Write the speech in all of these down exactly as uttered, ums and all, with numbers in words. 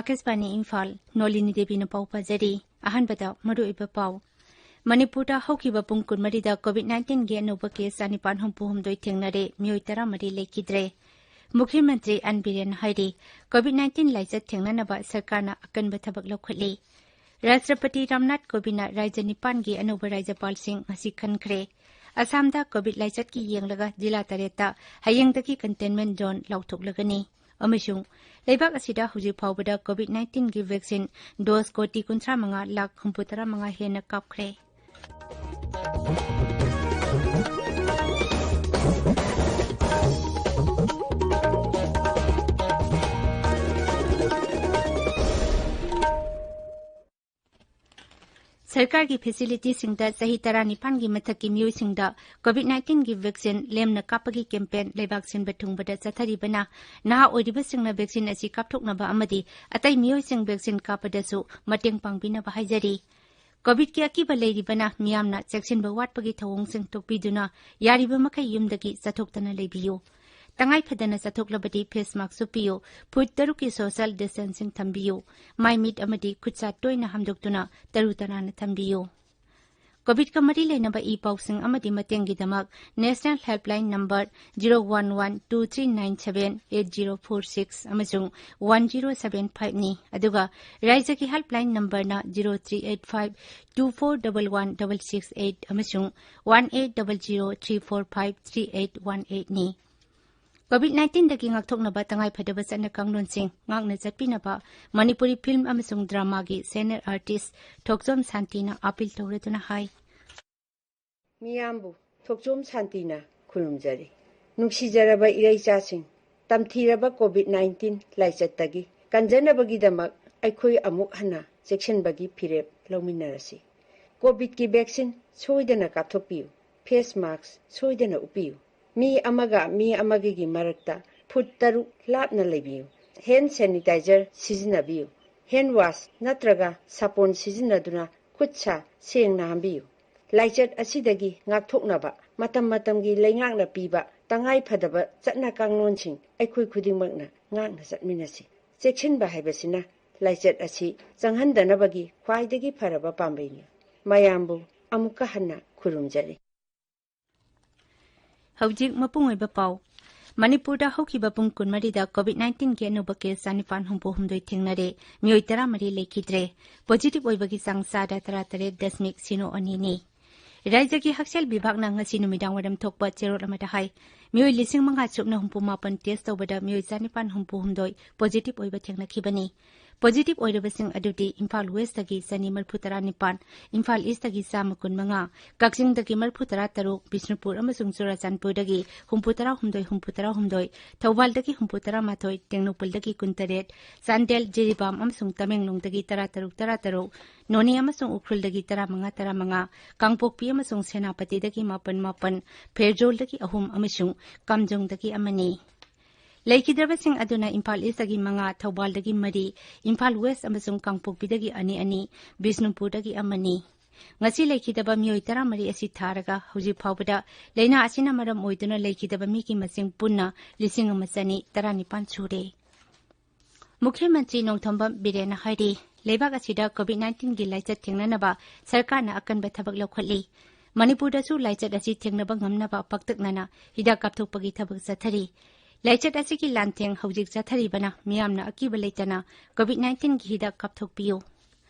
ꯑꯥꯀꯥꯁꯕꯥꯅꯤ ꯏꯝꯐꯥꯜ, ꯅꯣꯂꯤꯅꯤ ꯗꯦꯕꯤꯅ ꯄꯥꯎ ꯄꯥꯖꯔꯤ꯫ ꯑꯍꯥꯟꯕꯗ ꯃꯔꯨꯑꯣꯏꯕ ꯄꯥꯎ꯫ ꯃꯅꯤꯄꯨꯔꯗ ꯍꯧꯈꯤꯕ ꯄꯨꯡ ꯀꯨꯟꯃꯔꯤꯗ COVID nineteenꯒꯤ ꯑꯅꯧꯕ case ꯆꯥꯅꯤꯄꯥꯟ ꯍꯨꯝꯐꯨꯍꯨꯝꯗꯣꯏ ꯊꯦꯡꯅꯔꯦ, ꯃꯤꯑꯣꯏ ꯇꯔꯥꯃꯔꯤ ꯂꯩꯈꯤꯗ꯭ꯔꯦ꯫ ꯃꯨꯈ꯭ꯌ ꯃꯟꯇ꯭ꯔꯤ ꯑꯦꯟ ꯕꯤꯔꯦꯟ ꯍꯥꯏꯔꯤ, COVID nineteen ꯂꯥꯏꯆꯠ ꯊꯦꯡꯅꯅꯕ ꯁꯔꯀꯥꯔꯅ ꯑꯀꯟꯕ ꯊꯕꯛ ꯂꯧꯈꯠꯂꯤ꯫ ꯔꯥꯁꯇ꯭ꯔꯄꯇꯤ ꯔꯥꯝꯅꯥꯊ ꯀꯣꯕꯤꯟꯗꯅ ꯔꯥꯖ꯭ꯌ ꯅꯤꯄꯥꯟꯒꯤ ꯑꯅꯧꯕ ꯔꯥꯖ꯭ꯌꯄꯥꯜꯁꯤꯡ ꯉꯁꯤ ꯈꯟꯈ꯭ꯔꯦ꯫ ꯑꯁꯥꯝꯗ COVID ꯂꯥꯏꯆꯠꯀꯤ ꯌꯦꯡꯂꯒ ꯖꯤꯂꯥ ꯇꯔꯦꯠꯇ ꯍꯌꯦꯡꯗꯒꯤ containment zone ꯂꯥꯎꯊꯣꯛꯂꯒꯅꯤ꯫ ꯑꯃꯁꯨꯡ ꯂꯩꯕꯥꯛ ꯑꯁꯤꯗ ꯍꯧꯖꯤꯛ ꯐꯥꯎꯕꯗ COVID nineteenꯒꯤ vaccine dose ꯀꯣꯇꯤ ꯀꯨꯟꯊ꯭ꯔꯥ ꯃꯉꯥ ꯂꯥꯈ ꯍꯨꯝꯐꯨ ꯇꯔꯥ ꯃꯉꯥ ꯍꯦꯟꯅ ꯀꯥꯞꯈ꯭ꯔꯦ꯫ ꯁꯔꯀꯥꯔꯒꯤ facilityꯁꯤꯡꯗ ꯆꯍꯤ ꯇꯔꯥꯅꯤꯄꯥꯟꯒꯤ ꯃꯊꯛꯀꯤ ꯃꯤꯑꯣꯏꯁꯤꯡꯗ COVID nineteenꯒꯤ vaccine ꯂꯦꯝꯅ ꯀꯥꯞꯄꯒꯤ campaign ꯂꯩꯕꯥꯛ ꯁꯤꯟꯕ ꯊꯨꯡꯕꯗ ꯆꯠꯊꯔꯤꯕꯅ, ꯅꯍꯥ ꯑꯣꯏꯔꯤꯕꯁꯤꯡꯅ vaccine ꯑꯁꯤ ꯀꯥꯞꯊꯣꯛꯅꯕ ꯑꯃꯗꯤ ꯑꯇꯩ ꯃꯤꯑꯣꯏꯁꯤꯡ vaccine ꯀꯥꯞꯄꯗꯁꯨ ꯃꯇꯦꯡ ꯄꯥꯡꯕꯤꯅꯕ ꯍꯥꯏꯖꯔꯤ꯫ COVIDꯀꯤ ꯑꯀꯤꯕ ꯂꯩꯔꯤꯕꯅ, ꯃꯤꯌꯥꯝꯅ ꯆꯦꯛꯁꯤꯟꯕ ꯋꯥꯠꯄꯒꯤ ꯊꯧꯑꯣꯡꯁꯤꯡ ꯇꯣꯛꯄꯤꯗꯨꯅ, ꯌꯥꯔꯤꯕ ꯃꯈꯩ ꯌꯨꯝꯗꯒꯤ ꯆꯠꯊꯣꯛꯇꯅ ꯂꯩꯕꯤꯌꯨ꯫ ꯇꯉꯥꯏ ꯐꯗꯅ ꯆꯠꯊꯣꯛꯂꯕꯗꯤ face mask ꯎꯞꯄꯤꯌꯨ, ꯐꯨꯠ ꯇꯔꯨꯛꯀꯤ social distancing ꯊꯝꯕꯤꯌꯨ, ꯃꯥꯏ ꯃꯤꯠ ꯑꯃꯗꯤ ꯈꯨꯠꯁꯥ ꯇꯣꯏꯅ ꯍꯥꯝꯗꯣꯛꯇꯨꯅ ꯇꯔꯨ ꯇꯅꯥꯟꯅ ꯊꯝꯕꯤꯌꯨ꯫ COVIDꯀ ꯃꯔꯤ ꯂꯩꯅꯕ ꯏ ꯄꯥꯎꯁꯤꯡ ꯑꯃꯗꯤ ꯃꯇꯦꯡꯒꯤꯗꯃꯛ National Helpline number zero one one two three nine seven eight zero four six ꯑꯃꯁꯨꯡ one zero seven five ꯅꯤ, ꯑꯗꯨꯒ ꯔꯥꯏꯖ꯭ꯌꯒꯤ helpline numberꯅ zero three eight five two four double one double six eight ꯑꯃꯁꯨꯡ one eight double zero three four five three eight one eight ꯅꯤ꯫ COVID nineteenꯗꯒꯤ ꯉꯥꯛꯊꯣꯛꯅꯕ ꯇꯉꯥꯏꯐꯗꯕ ꯆꯠꯅ ꯀꯥꯡꯂꯣꯟꯁꯤꯡ ꯉꯥꯛꯅ ꯆꯠꯄꯤꯅꯕ ꯃꯅꯤꯄꯨꯔꯤ film ꯑꯃꯁꯨꯡ dramaꯒꯤ senior artist ꯊꯣꯛꯆꯣꯝ ꯁꯥꯟꯇꯤꯅ appeal ꯇꯧꯔꯗꯨꯅ ꯍꯥꯏ꯫ ꯃꯤꯌꯥꯝꯕꯨ ꯊꯣꯛꯆꯣꯝ ꯁꯥꯟꯇꯤꯅ ꯈꯨꯔꯨꯝꯖꯔꯤ꯫ ꯅꯨꯡꯁꯤꯖꯔꯕ ꯏꯔꯩꯆꯥꯁꯤꯡ, ꯇꯝꯊꯤꯔꯕ COVID nineteen ꯂꯥꯏꯆꯠꯇꯒꯤ ꯀꯟꯖꯅꯕꯒꯤꯗꯃꯛ ꯑꯩꯈꯣꯏ ꯑꯃꯨꯛ ꯍꯟꯅ ꯆꯦꯛꯁꯤꯟꯕꯒꯤ ꯐꯤꯔꯦꯞ ꯂꯧꯃꯤꯟꯅꯔꯁꯤ꯫ COVIDꯀꯤ vaccine ꯁꯣꯏꯗꯅ ꯀꯥꯞꯊꯣꯛꯄꯤꯌꯨ꯫ Face mask ꯁꯣꯏꯗꯅ ꯎꯞꯄꯤꯌꯨ꯫ ꯃꯤ ꯑꯃꯒ ꯃꯤ ꯑꯃꯒꯒꯤ ꯃꯔꯛꯇ ꯐꯨꯠ ꯇꯔꯨꯛ ꯂꯥꯞꯅ ꯂꯩꯕꯤꯌꯨ꯫ Hand sanitizer ꯁꯤꯖꯤꯟꯅꯕꯤꯌꯨ꯫ Hand wash ꯅꯠꯇ꯭ꯔꯒ ꯁꯥꯄꯣꯟ ꯁꯤꯖꯤꯟꯅꯗꯨꯅ ꯈꯨꯠ ꯁꯥ ꯁꯦꯡꯅ ꯍꯥꯝꯕꯤꯌꯨ꯫ ꯂꯥꯏꯆꯠ ꯑꯁꯤꯗꯒꯤ ꯉꯥꯛꯊꯣꯛꯅꯕ ꯃꯇꯝ ꯃꯇꯝꯒꯤ ꯂꯩꯉꯥꯛꯅ ꯄꯤꯕ ꯇꯉꯥꯏ ꯐꯗꯕ ꯆꯠꯅ ꯀꯥꯡꯂꯣꯟꯁꯤꯡ ꯑꯩꯈꯣꯏ ꯈꯨꯗꯤꯡꯃꯛꯅ ꯉꯥꯛꯅ ꯆꯠꯃꯤꯟꯅꯁꯤ꯫ ꯆꯦꯛꯁꯤꯟꯕ ꯍꯥꯏꯕꯁꯤꯅ ꯂꯥꯏꯆꯠ ꯑꯁꯤ ꯆꯪꯍꯟꯗꯅꯕꯒꯤ ꯈ꯭ꯋꯥꯏꯗꯒꯤ ꯐꯔꯕ ꯄꯥꯝꯕꯩꯅꯤ꯫ ꯃꯌꯥꯝꯕꯨ ꯑꯃꯨꯛꯀ ꯍꯟꯅ ꯈꯨꯔꯨꯝꯖꯔꯤ꯫ ꯍꯧꯖꯤꯛ ꯃꯄꯨꯡ ꯑꯣꯏꯕ ꯄꯥꯎ꯫ ꯃꯅꯤꯄꯨꯔꯗ ꯍꯧꯈꯤꯕ ꯄꯨꯡ ꯀꯨꯟꯃꯔꯤꯗ COVID nineteenꯒꯤ ꯑꯅꯧꯕ case ꯆꯥꯅꯤꯄꯥꯟ ꯍꯨꯝꯐꯨ ꯍꯨꯝꯗꯣꯏ ꯊꯦꯡꯅꯔꯦ꯫ ꯃꯤꯑꯣꯏ ꯇꯔꯥꯃꯔꯤ ꯂꯩꯈꯤꯗ꯭ꯔꯦ꯫ Positive ꯑꯣꯏꯕꯒꯤ ꯆꯥꯡ ꯆꯥꯗ ꯇꯔꯥꯇꯔꯦꯠ ꯗꯁꯃꯤꯛ ꯁꯤꯅꯣ ꯑꯅꯤꯅꯤ꯫ ꯔꯥꯖ꯭ꯌꯒꯤ ꯍꯛꯁꯦꯜ ꯕꯤꯚꯥꯒꯅ ꯉꯁꯤ ꯅꯨꯃꯤꯗꯥꯡꯋꯥꯏꯔꯝ ꯊꯣꯛꯄ ꯆꯦꯔꯣꯜ ꯑꯃꯗ ꯍꯥꯏ, ꯃꯤꯑꯣꯏ ꯂꯤꯁꯤꯡ ꯃꯉꯥ ꯁꯨꯞꯅ ꯍꯨꯝꯐꯨ ꯃꯥꯄꯟ test ꯇꯧꯕꯗ ꯃꯤꯑꯣꯏ ꯆꯥꯅꯤꯄꯥꯟ ꯍꯨꯝꯐꯨ ꯍꯨꯝꯗꯣꯏ positive ꯑꯣꯏꯕ ꯊꯦꯡꯅꯈꯤꯕꯅꯤ꯫ Positive ꯑꯣꯏꯔꯕꯁꯤꯡ ꯑꯗꯨꯗꯤ ꯏꯝꯐꯥꯜ Westꯇꯒꯤ ꯆꯅꯤ ꯃꯔꯤꯐꯨ ꯇꯔꯥꯅꯤꯄꯥꯟ, ꯏꯝꯐꯥꯜ Eastꯇꯒꯤ ꯆꯥꯝꯃ ꯀꯨꯟꯃꯉꯥ, ꯀꯛꯆꯤꯡꯗꯒꯤ ꯃꯔꯤꯐꯨ ꯇꯔꯥ ꯇꯔꯨꯛ, ꯕꯤꯁꯅꯨꯄꯨꯔ ꯑꯃꯁꯨꯡ ꯆꯨꯔꯥꯆꯥꯟꯄꯨꯔꯗꯒꯤ ꯍꯨꯝꯐꯨ ꯇꯔꯥ ꯍꯨꯝꯗꯣꯏ, ꯍꯨꯝꯐꯨ ꯇꯔꯥ ꯍꯨꯝꯗꯣꯏ, ꯊꯧꯕꯥꯜꯗꯒꯤ ꯍꯨꯝꯐꯨ ꯇꯔꯥ ꯃꯥꯊꯣꯏ, ꯇꯦꯡꯅꯧꯄꯜꯗꯒꯤ ꯀꯨꯟꯇꯔꯦꯠ, ꯆꯥꯟꯗꯦꯜ, ꯖꯤꯔꯤꯕꯥꯝ ꯑꯃꯁꯨꯡ ꯇꯃꯦꯡꯂꯣꯡꯗꯒꯤ ꯇꯔꯥ ꯇꯔꯨꯛ, ꯇꯔꯥ ꯇꯔꯨꯛ, ꯅꯣꯅꯦ ꯑꯃꯁꯨꯡ ꯎꯈ꯭ꯔꯨꯜꯗꯒꯤ ꯇꯔꯥꯃꯉꯥ, ꯇꯔꯥꯃꯉꯥ, ꯀꯥꯡꯄꯣꯛꯄꯤ ꯑꯃꯁꯨꯡ ꯁꯦꯅꯥꯄꯇꯤꯗꯒꯤ ꯃꯥꯄꯟ ꯃꯥꯄꯟ, ꯐꯦꯔꯖꯣꯜꯗꯒꯤ ꯑꯍꯨꯝ ꯑꯃꯁꯨꯡ ꯀꯥꯝꯖꯣꯡꯗꯒꯤ ꯑꯃꯅꯤ꯫ ꯂꯩꯈꯤꯗ꯭ꯔꯕꯁꯤꯡ ꯑꯗꯨꯅ ꯏꯝꯐꯥꯜ Eastꯇꯒꯤ ꯃꯉꯥ, ꯊꯧꯕꯥꯜꯗꯒꯤ ꯃꯔꯤ, ꯏꯝꯐꯥꯜ West ꯑꯃꯁꯨꯡ ꯀꯥꯡꯄꯣꯛꯄꯤꯗꯒꯤ ꯑꯅꯤ ꯑꯅꯤ, ꯕꯤꯁꯅꯨꯄꯨꯔꯗꯒꯤ ꯑꯃꯅꯤ꯫ ꯉꯁꯤ ꯂꯩꯈꯤꯗꯕ ꯃꯤꯑꯣꯏ ꯇꯔꯥꯃꯔꯤ ꯑꯁꯤ ꯊꯥꯔꯒ ꯍꯧꯖꯤꯛ ꯐꯥꯎꯕꯗ ꯂꯥꯏꯅꯥ ꯑꯁꯤꯅ ꯃꯔꯝ ꯑꯣꯏꯗꯨꯅ ꯂꯩꯈꯤꯗꯕ ꯃꯤꯒꯤ ꯃꯁꯤꯡ ꯄꯨꯟꯅ ꯂꯤꯁꯤꯡ ꯑꯃ ꯆꯅꯤ ꯇꯔꯥꯅꯤꯄꯥꯟ ꯁꯨꯔꯦ꯫ ꯃꯨꯈ꯭ꯌ ꯃꯟꯇ꯭ꯔꯤ ꯅꯣꯡꯊꯣꯝꯕꯝ ꯕꯤꯔꯦꯟꯅ ꯍꯥꯏꯔꯤ, ꯂꯩꯕꯥꯛ ꯑꯁꯤꯗ COVID nineteenꯒꯤ ꯂꯥꯏꯆꯠ ꯊꯦꯡꯅꯅꯕ ꯁꯔꯀꯥꯔꯅ ꯑꯀꯟꯕ ꯊꯕꯛ ꯂꯧꯈꯠꯂꯤ꯫ ꯃꯅꯤꯄꯨꯔꯗꯁꯨ ꯂꯥꯏꯆꯠ ꯑꯁꯤ ꯊꯦꯡꯅꯕ ꯉꯝꯅꯕ ꯄꯥꯛꯇꯛꯅꯅ ꯍꯤꯗꯥꯛ ꯀꯥꯞꯊꯣꯛꯄꯒꯤ ꯊꯕꯛ ꯆꯠꯊꯔꯤ꯫ ꯂꯥꯏꯆꯠ ꯑꯁꯤꯒꯤ ꯂꯥꯟꯊꯦꯡ ꯍꯧꯖꯤꯛ ꯆꯠꯊꯔꯤꯕꯅ ꯃꯤꯌꯥꯝꯅ ꯑꯀꯤꯕ ꯂꯩꯇꯅ COVID nineteenꯒꯤ ꯍꯤꯗꯥꯛ ꯀꯥꯞꯊꯣꯛꯄꯤꯌꯨ꯫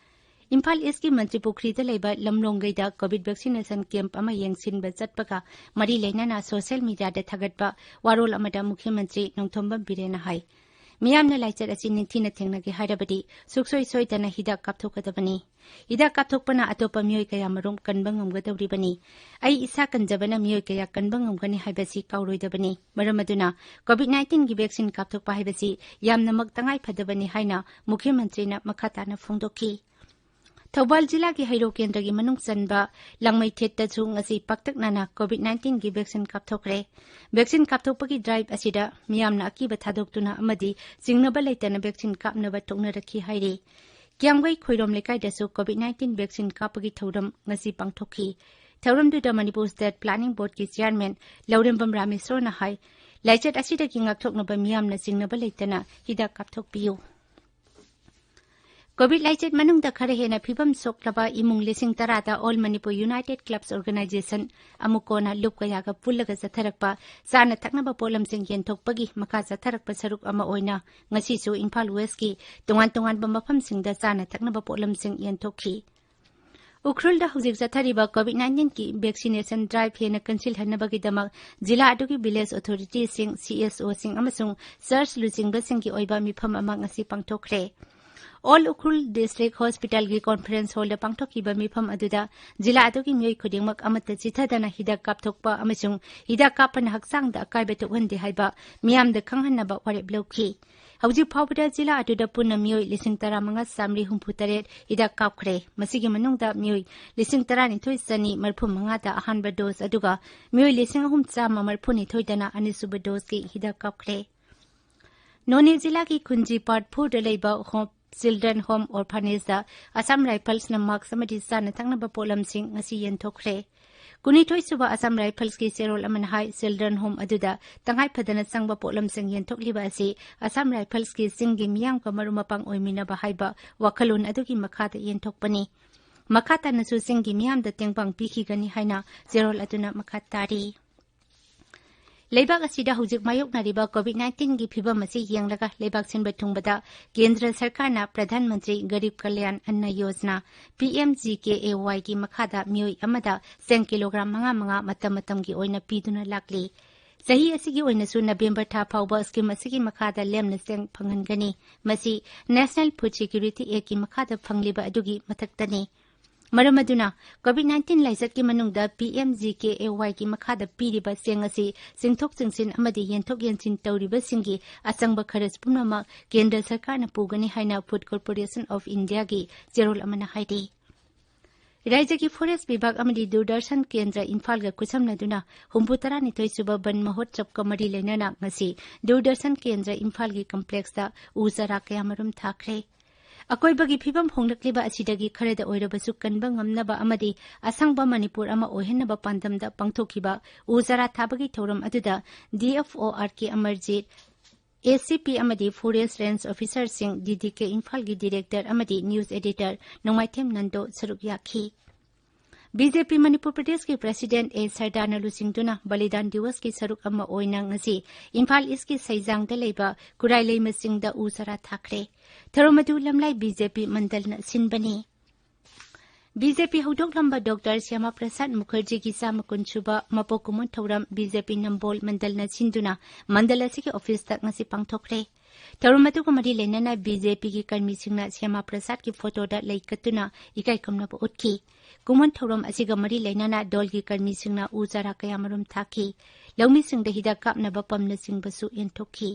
ꯏꯝꯐꯥꯜ Eastꯀꯤ ꯃꯟꯇ꯭ꯔꯤ ꯄꯨꯈ꯭ꯔꯤꯗ ꯂꯩꯕ ꯂꯝꯂꯣꯡꯒꯩꯗ COVID vaccination camp ꯑꯃ ꯌꯦꯡꯁꯤꯟꯕ ꯆꯠꯄꯒ ꯃꯔꯤ ꯂꯩꯅꯅ social mediaꯗ ꯊꯥꯒꯠꯄ ꯋꯥꯔꯣꯜ ꯑꯃꯗ ꯃꯨꯈ꯭ꯌ ꯃꯟꯇ꯭ꯔꯤ ꯅꯣꯡꯊꯣꯝꯕꯝ ꯕꯤꯔꯦꯟꯅ ꯍꯥꯏ, ꯃꯤꯌꯥꯝꯅ ꯂꯥꯏꯆꯠ ꯑꯁꯤ ꯅꯤꯡꯊꯤꯅ ꯊꯦꯡꯅꯒꯦ ꯍꯥꯏꯔꯕꯗꯤ ꯁꯨꯡꯁꯣꯏ ꯁꯣꯏꯗꯅ ꯍꯤꯗꯥꯛ ꯀꯥꯞꯊꯣꯛꯀꯗꯕꯅꯤ꯫ ꯍꯤꯗꯥꯛ ꯀꯥꯞꯊꯣꯛꯄꯅ ꯑꯇꯣꯞꯄ ꯃꯤꯑꯣꯏ ꯀꯌꯥꯃꯔꯨꯝ ꯀꯟꯕ ꯉꯝꯒꯗꯧꯔꯤꯕꯅꯤ꯫ ꯑꯩ ꯏꯁꯥ ꯀꯟꯖꯕꯅ ꯃꯤꯑꯣꯏ ꯀꯌꯥ ꯀꯟꯕ ꯉꯝꯒꯅꯤ ꯍꯥꯏꯕꯁꯤ ꯀꯥꯎꯔꯣꯏꯗꯕꯅꯤ꯫ ꯃꯔꯝ ꯑꯗꯨꯅ COVID nineteenꯒꯤ vaccine ꯀꯥꯞꯊꯣꯛꯄ ꯍꯥꯏꯕꯁꯤ ꯌꯥꯝꯅꯃꯛ ꯇꯉꯥꯏ ꯐꯗꯕꯅꯤ ꯍꯥꯏꯅ ꯃꯨꯈ꯭ꯌ ꯃꯟꯇ꯭ꯔꯤꯅ ꯃꯈꯥ ꯇꯥꯅ ꯐꯣꯡꯗꯣꯛꯈꯤ꯫ ꯊꯧꯕꯥꯜ ꯖꯤꯂꯥꯒꯤ ꯍꯩꯔꯣꯛ ꯀꯦꯟꯗ꯭ꯔꯒꯤ ꯃꯅꯨꯡ ꯆꯟꯕ ꯂꯥꯡꯃꯩꯊꯦꯠꯇꯁꯨ ꯉꯁꯤ ꯄꯥꯛꯇꯛꯅꯅ COVID nineteenꯒꯤ vaccine ꯀꯥꯞꯊꯣꯛꯈ꯭ꯔꯦ꯫ Vaccine ꯀꯥꯞꯊꯣꯛꯄꯒꯤ drive ꯑꯁꯤꯗ ꯃꯤꯌꯥꯝꯅ ꯑꯀꯤꯕ ꯊꯥꯗꯣꯛꯇꯨꯅ ꯑꯃꯗꯤ ꯆꯤꯡꯅꯕ ꯂꯩꯇꯅ vaccine ꯀꯥꯞꯅꯕ ꯊꯣꯛꯅꯔꯛꯈꯤ ꯍꯥꯏꯔꯤ꯫ ꯀꯤꯌꯥꯝꯒꯩ ꯈꯣꯏꯔꯣꯝ ꯂꯩꯀꯥꯏꯗꯁꯨ COVID nineteen vaccine ꯀꯥꯞꯄꯒꯤ ꯊꯧꯔꯝ ꯉꯁꯤ ꯄꯥꯡꯊꯣꯛꯈꯤ꯫ ꯊꯧꯔꯝꯗꯨꯗ ꯃꯅꯤꯄꯨꯔ State Planning Boardꯀꯤ chairman ꯂꯧꯔꯦꯝꯕꯝ ꯔꯥꯃꯦꯁꯣꯔꯅ ꯍꯥꯏ, ꯂꯥꯏꯆꯠ ꯑꯁꯤꯗꯒꯤ ꯉꯥꯛꯊꯣꯛꯅꯕ ꯃꯤꯌꯥꯝꯅ ꯆꯤꯡꯅꯕ ꯂꯩꯇꯅ ꯍꯤꯗꯥꯛ ꯀꯥꯞꯊꯣꯛꯄꯤꯌꯨ꯫ ꯀꯣꯚꯤꯗ ꯂꯥꯏꯆꯠ ꯃꯅꯨꯡꯗ ꯈꯔ ꯍꯦꯟꯅ ꯐꯤꯕꯝ ꯁꯣꯛꯂꯕ ꯏꯃꯨꯡ ꯂꯤꯁꯤꯡ ꯇꯔꯥꯗ All Manipur United Clubs Organization ꯑꯃꯨꯛ ꯀꯣꯟꯅ ꯂꯨꯞ ꯀꯌꯥꯒ ꯄꯨꯜꯂꯒ ꯆꯠꯊꯔꯛꯄ ꯆꯥꯅ ꯊꯛꯅꯕ ꯄꯣꯠꯂꯝꯁꯤꯡ ꯌꯦꯟꯊꯣꯛꯄꯒꯤ ꯃꯈꯥ ꯆꯠꯊꯔꯛꯄ ꯁꯔꯨꯛ ꯑꯃ ꯑꯣꯏꯅ ꯉꯁꯤꯁꯨ ꯏꯝꯐꯥꯜ ꯋꯦꯁꯀꯤ ꯇꯣꯉꯥꯟ ꯇꯣꯉꯥꯟꯕ ꯃꯐꯝꯁꯤꯡꯗ ꯆꯥꯅ ꯊꯛꯅꯕ ꯄꯣꯠꯂꯝꯁꯤꯡ ꯌꯦꯟꯊꯣꯛꯈꯤ꯫ ꯎꯈ꯭ꯔꯨꯜꯗ ꯍꯧꯖꯤꯛ ꯆꯠꯊꯔꯤꯕ ꯀꯣꯚꯤꯗ ꯅꯥꯏꯟꯇꯤꯟꯒꯤ ꯚꯦꯛꯁꯤꯅꯦꯁꯟ ꯗ꯭ꯔꯥꯏꯚ ꯍꯦꯟꯅ ꯀꯟꯁꯤꯜꯍꯟꯅꯕꯒꯤꯗꯃꯛ ꯖꯤꯂꯥ ꯑꯗꯨꯒꯤ ꯚꯤꯂꯦꯖ ꯑꯣꯊꯣꯔꯤꯇꯤꯁꯤꯡ, ꯁꯤ ꯑꯦꯁ ꯑꯣꯁꯤꯡ ꯑꯃꯁꯨꯡ ꯆꯔꯆ ꯂꯨꯆꯤꯡꯕꯁꯤꯡꯒꯤ ꯑꯣꯏꯕ ꯃꯤꯐꯝ ꯑꯃ ꯉꯁꯤ ꯄꯥꯡꯊꯣꯛꯈ꯭ꯔꯦ꯫ ꯑꯣꯜ ꯎꯈ꯭ꯔꯨꯜ ꯗꯤꯁꯇ꯭ꯔꯤꯛ ꯍꯣꯁꯄꯤꯇꯥꯜꯒꯤ ꯀꯣꯟꯐꯔꯦꯟꯁ ꯍꯣꯜꯗ ꯄꯥꯡꯊꯣꯛꯈꯤꯕ ꯃꯤꯐꯝ ꯑꯗꯨꯗ ꯖꯤꯂꯥ ꯑꯗꯨꯒꯤ ꯃꯤꯑꯣꯏ ꯈꯨꯗꯤꯡꯃꯛ ꯑꯃꯠꯇ ꯆꯤꯊꯗꯅ ꯍꯤꯗꯥꯛ ꯀꯥꯞꯊꯣꯛꯄ ꯑꯃꯁꯨꯡ ꯍꯤꯗꯥꯛ ꯀꯥꯞꯄꯅ ꯍꯛꯆꯥꯡꯗ ꯑꯀꯥꯏꯕ ꯊꯣꯛꯍꯟꯗꯦ ꯍꯥꯏꯕ ꯃꯤꯌꯥꯝꯗ ꯈꯪꯍꯟꯅꯕ ꯋꯥꯔꯦꯞ ꯂꯧꯈꯤ꯫ ꯍꯧꯖꯤꯛ ꯐꯥꯎꯕꯗ ꯖꯤꯂꯥ ꯑꯗꯨꯗ ꯄꯨꯟꯅ ꯃꯤꯑꯣꯏ ꯂꯤꯁꯤꯡ ꯇꯔꯥꯃꯉꯥ ꯆꯥꯃꯔꯤ ꯍꯨꯝꯐꯨ ꯇꯔꯦꯠ ꯍꯤꯗꯥꯛ ꯀꯥꯞꯈ꯭ꯔꯦ꯫ ꯃꯁꯤꯒꯤ ꯃꯅꯨꯡꯗ ꯃꯤꯑꯣꯏ ꯂꯤꯁꯤꯡ ꯇꯔꯥꯅꯤꯊꯣꯏ ꯆꯅꯤ ꯃꯔꯤꯐꯨ ꯃꯉꯥꯗ ꯑꯍꯥꯟꯕ ꯗꯣꯁ, ꯑꯗꯨꯒ ꯃꯤꯑꯣꯏ ꯂꯤꯁꯤꯡ ꯑꯍꯨꯝ ꯆꯥꯝꯃ ꯃꯔꯤꯐꯨ ꯅꯤꯊꯣꯏꯗꯅ ꯑꯅꯤꯁꯨꯕ ꯗꯣꯁꯀꯤ ꯍꯤꯗꯥꯛ ꯀꯥꯞꯈ꯭ꯔꯦ꯫ ꯅꯣꯅꯦ ꯖꯤꯂꯥꯒꯤ ꯈꯨꯟꯖꯤ ꯄꯥꯔꯠ ꯐꯣꯔꯗ ꯂꯩꯕ ꯍꯣꯝ, ꯆꯤꯜꯗ꯭ꯔꯦꯟ ꯍꯣꯝ ꯑꯣꯔꯐꯥꯅꯦꯖꯗ ꯑꯁꯥꯝ ꯔꯥꯏꯐꯜꯁꯅ ꯃꯥꯛꯁ ꯑꯃꯗꯤ ꯆꯥꯅ ꯊꯛꯅꯕ ꯄꯣꯠꯂꯝꯁꯤꯡ ꯉꯁꯤ ꯌꯦꯟꯊꯣꯛꯈ꯭ꯔꯦ꯫ ꯀꯨꯟꯅꯤꯊꯣꯏꯁꯨꯕ ꯑꯁꯥꯝ ꯔꯥꯏꯐꯜꯁꯀꯤ ꯆꯦꯔꯣꯜ ꯑꯃꯅ ꯍꯥꯏ, ꯆꯤꯜꯗ꯭ꯔꯦꯟ ꯍꯣꯝ ꯑꯗꯨꯗ ꯇꯉꯥꯏ ꯐꯗꯅ ꯆꯪꯕ ꯄꯣꯠꯂꯝꯁꯤꯡ ꯌꯦꯟꯊꯣꯛꯂꯤꯕ ꯑꯁꯤ ꯑꯁꯥꯝ ꯔꯥꯏꯐꯜꯁꯀꯤ ꯆꯤꯡꯒꯤ ꯃꯤꯌꯥꯝꯒ ꯃꯔꯨꯞ ꯃꯄꯥꯡ ꯑꯣꯏꯃꯤꯟꯅꯕ ꯍꯥꯏꯕ ꯋꯥꯈꯜꯂꯣꯟ ꯑꯗꯨꯒꯤ ꯃꯈꯥꯗ ꯌꯦꯟꯊꯣꯛꯄꯅꯤ꯫ ꯃꯈꯥ ꯇꯥꯅꯁꯨ ꯆꯤꯡꯒꯤ ꯃꯤꯌꯥꯝꯗ ꯇꯦꯡꯕꯥꯡ ꯄꯤꯈꯤꯒꯅꯤ ꯍꯥꯏꯅ ꯆꯦꯔꯣꯜ ꯑꯗꯨꯅ ꯃꯈꯥ ꯇꯥꯔꯤ꯫ ꯂꯩꯕꯥꯛ ꯑꯁꯤꯗ ꯍꯧꯖꯤꯛ ꯃꯥꯌꯣꯛꯅꯔꯤꯕ ꯀꯣꯚꯤꯗ ꯅꯥꯏꯟꯇꯤꯟꯒꯤ ꯐꯤꯕꯝ ꯑꯁꯤ ꯌꯦꯡꯂꯒ ꯂꯩꯕꯥꯛ ꯁꯤꯟꯕ ꯊꯨꯡꯕꯗ ꯀꯦꯟꯗ꯭ꯔ ꯁꯔꯀꯥꯔꯅ Pradhan Mantri Garib Kalyan Anna Yojana, P M G K A ꯋꯥꯏꯒꯤ ꯃꯈꯥꯗ ꯃꯤꯑꯣꯏ ꯑꯃꯗ ꯆꯦꯡ ꯀꯤꯂꯣꯒ꯭ꯔꯥꯝ ꯃꯉꯥ ꯃꯉꯥ ꯃꯇꯝ ꯃꯇꯝꯒꯤ ꯑꯣꯏꯅ ꯄꯤꯗꯨꯅ ꯂꯥꯛꯂꯤ꯫ ꯆꯍꯤ ꯑꯁꯤꯒꯤ ꯑꯣꯏꯅꯁꯨ ꯅꯕꯦꯝꯕꯔ ꯊꯥ ꯐꯥꯎꯕ ꯁ꯭ꯀꯤꯝ ꯑꯁꯤꯒꯤ ꯃꯈꯥꯗ ꯂꯦꯝꯅ ꯆꯦꯡ ꯐꯪꯍꯟꯒꯅꯤ꯫ ꯃꯁꯤ National Food Security Act ꯀꯤ ꯃꯈꯥꯗ ꯐꯪꯂꯤꯕ ꯑꯗꯨꯒꯤ ꯃꯊꯛꯇꯅꯤ꯫ ꯃꯔꯝ ꯑꯗꯨꯅ ꯀꯣꯚꯤꯗ ꯅꯥꯏꯟꯇꯤꯟ ꯂꯥꯏꯆꯠꯀꯤ ꯃꯅꯨꯡꯗ ꯄꯤ ꯑꯦꯝ ꯖꯤ ꯀꯦ ꯑꯦ ꯋꯥꯏꯒꯤ ꯃꯈꯥꯗ ꯄꯤꯔꯤꯕ ꯆꯦꯡ ꯑꯁꯤ ꯆꯤꯡꯊꯣꯛ ꯆꯤꯡꯁꯤꯟ ꯑꯃꯗꯤ ꯌꯦꯟꯊꯣꯛ ꯌꯦꯟꯁꯤꯟ ꯇꯧꯔꯤꯕꯁꯤꯡꯒꯤ ꯑꯆꯪꯕ ꯈꯔꯖ ꯄꯨꯝꯅꯃꯛ ꯀꯦꯟꯗ꯭ꯔ ꯁꯔꯀꯥꯔꯅ ꯄꯨꯒꯅꯤ ꯍꯥꯏꯅ Food Corporation of India ꯒꯤ ꯆꯦꯔꯣꯜ ꯑꯃꯅ ꯍꯥꯏꯔꯤ꯫ ꯔꯥꯖ꯭ꯌꯒꯤ ꯐꯣꯔꯦꯁ ꯕꯤꯚꯥꯒ ꯑꯃꯗꯤ ꯗꯨꯔꯗꯔꯁꯟ ꯀꯦꯟꯗ꯭ꯔ ꯏꯝꯐꯥꯜꯒ ꯈꯨꯠꯁꯝꯅꯗꯨꯅ ꯍꯨꯝꯐꯨ ꯇꯔꯥꯅꯤꯊꯣꯏ ꯁꯨꯕ ꯕꯟ ꯃꯍꯣꯠꯁꯕꯀ ꯃꯔꯤ ꯂꯩꯅꯅ ꯉꯁꯤ ꯗꯨꯔꯗꯔꯁꯟ ꯀꯦꯟꯗ꯭ꯔ ꯏꯝꯐꯥꯜꯒꯤ ꯀꯝꯄ꯭ꯂꯦꯛꯁꯇ ꯎ ꯆꯥꯔꯥ ꯀꯌꯥꯃꯔꯨꯝ ꯊꯥꯈ꯭ꯔꯦ꯫ ꯑꯀꯣꯏꯕꯒꯤ ꯐꯤꯕꯝ ꯍꯣꯡꯂꯛꯂꯤꯕ ꯑꯁꯤꯗꯒꯤ ꯈꯔꯗ ꯑꯣꯏꯔꯕꯁꯨ ꯀꯟꯕ ꯉꯝꯅꯕ ꯑꯃꯗꯤ ꯑꯁꯪꯕ ꯃꯅꯤꯄꯨꯔ ꯑꯃ ꯑꯣꯏꯍꯟꯅꯕ ꯄꯥꯟꯗꯝꯗ ꯄꯥꯡꯊꯣꯛꯈꯤꯕ ꯎ ꯆꯥꯔꯥ ꯊꯥꯕꯒꯤ ꯊꯧꯔꯝ ꯑꯗꯨꯗ ꯗꯤ ꯑꯦꯐ ꯑꯣ ꯑꯥꯔ ꯀꯦ ꯑꯃꯔꯖꯤꯠ, ꯑꯦꯁꯤꯄꯤ ꯑꯃꯗꯤ ꯐꯣꯔꯦꯁ ꯔꯦꯟꯖ ꯑꯣꯐꯤꯁꯔꯁꯤꯡ, ꯗꯤꯗꯤꯀꯦ ꯏꯝꯐꯥꯜꯒꯤ ꯗꯤꯔꯦꯛꯇꯔ ꯑꯃꯗꯤ ꯅ꯭ꯌꯨꯁ ꯑꯦꯗꯤꯇꯔ ꯅꯣꯡꯃꯥꯏꯊꯦꯝ ꯅꯟꯗꯣ ꯁꯔꯨꯛ ꯌꯥꯈꯤ꯫ ꯕꯤꯖꯦꯄꯤ ꯃꯅꯤꯄꯨꯔ ꯄ꯭ꯔꯗꯦꯁꯀꯤ ꯄ꯭ꯔꯦꯁꯤꯗꯦꯟꯠ ꯑꯦ ꯁꯔꯗꯥꯅ ꯂꯨꯆꯤꯡꯗꯨꯅ ꯕꯂꯤꯗꯥꯟ ꯗꯤꯋꯁꯀꯤ ꯁꯔꯨꯛ ꯑꯃ ꯑꯣꯏꯅ ꯉꯁꯤ ꯏꯝꯐꯥꯜ ꯏꯁꯀꯤ ꯁꯩꯖꯥꯡꯗ ꯂꯩꯕ ꯈꯨꯔꯥꯏ ꯂꯩꯃ ꯆꯤꯡꯗ ꯎ ꯆꯥꯔꯥ ꯊꯥꯈ꯭ꯔꯦ꯫ ꯊꯧꯔꯝ ꯑꯗꯨ ꯂꯝꯂꯥꯏ ꯕꯤꯖꯦꯄꯤ ꯃꯟꯗꯜꯅ ꯁꯤꯟꯕꯅꯤ꯫ ꯕꯤꯖꯦꯄꯤ ꯍꯧꯗꯣꯛꯂꯝꯕ ꯗꯣꯛꯇꯔ ꯁ꯭ꯌꯥꯃꯥ ꯄ꯭ꯔꯁꯥꯗ ꯃꯨꯈꯔꯖꯤꯒꯤ ꯆꯥꯝꯃ ꯀꯨꯟ ꯁꯨꯕ ꯃꯄꯣꯛ ꯀꯨꯝꯑꯣꯟ ꯊꯧꯔꯝ ꯕꯤꯖꯦꯄꯤ ꯅꯝꯕꯣꯜ ꯃꯟꯗꯜꯅ ꯁꯤꯟꯗꯨꯅ ꯃꯟꯗꯜ ꯑꯁꯤꯒꯤ ꯑꯣꯐꯤꯁꯇ ꯉꯁꯤ ꯄꯥꯡꯊꯣꯛꯈ꯭ꯔꯦ꯫ ꯊꯧꯔꯝ ꯑꯗꯨꯒ ꯃꯔꯤ ꯂꯩꯅꯅ ꯕꯤꯖꯦꯄꯤꯒꯤ ꯀꯔꯃꯤꯁꯤꯡꯅ ꯁ꯭ꯌꯥꯃꯥ ꯄ꯭ꯔꯁꯥꯗꯀꯤ ꯐꯣꯇꯣꯗ ꯂꯩ ꯀꯠꯇꯨꯅ ꯏꯀꯥꯏ ꯈꯨꯝꯅꯕ ꯎꯠꯈꯤ꯫ ꯀꯨꯝꯑꯣꯟ ꯊꯧꯔꯝ ꯑꯁꯤꯒ ꯃꯔꯤ ꯂꯩꯅꯅ ꯗꯣꯜꯒꯤ ꯀꯔꯃꯤꯁꯤꯡꯅ ꯎ ꯆꯥꯔꯥ ꯀꯌꯥꯃꯔꯨꯝ ꯊꯥꯈꯤ꯫ ꯂꯧꯃꯤꯁꯤꯡꯗ ꯍꯤꯗꯥꯛ ꯀꯥꯞꯅꯕ ꯄꯝꯅꯆꯤꯡꯕꯁꯨ ꯌꯦꯟꯊꯣꯛꯈꯤ꯫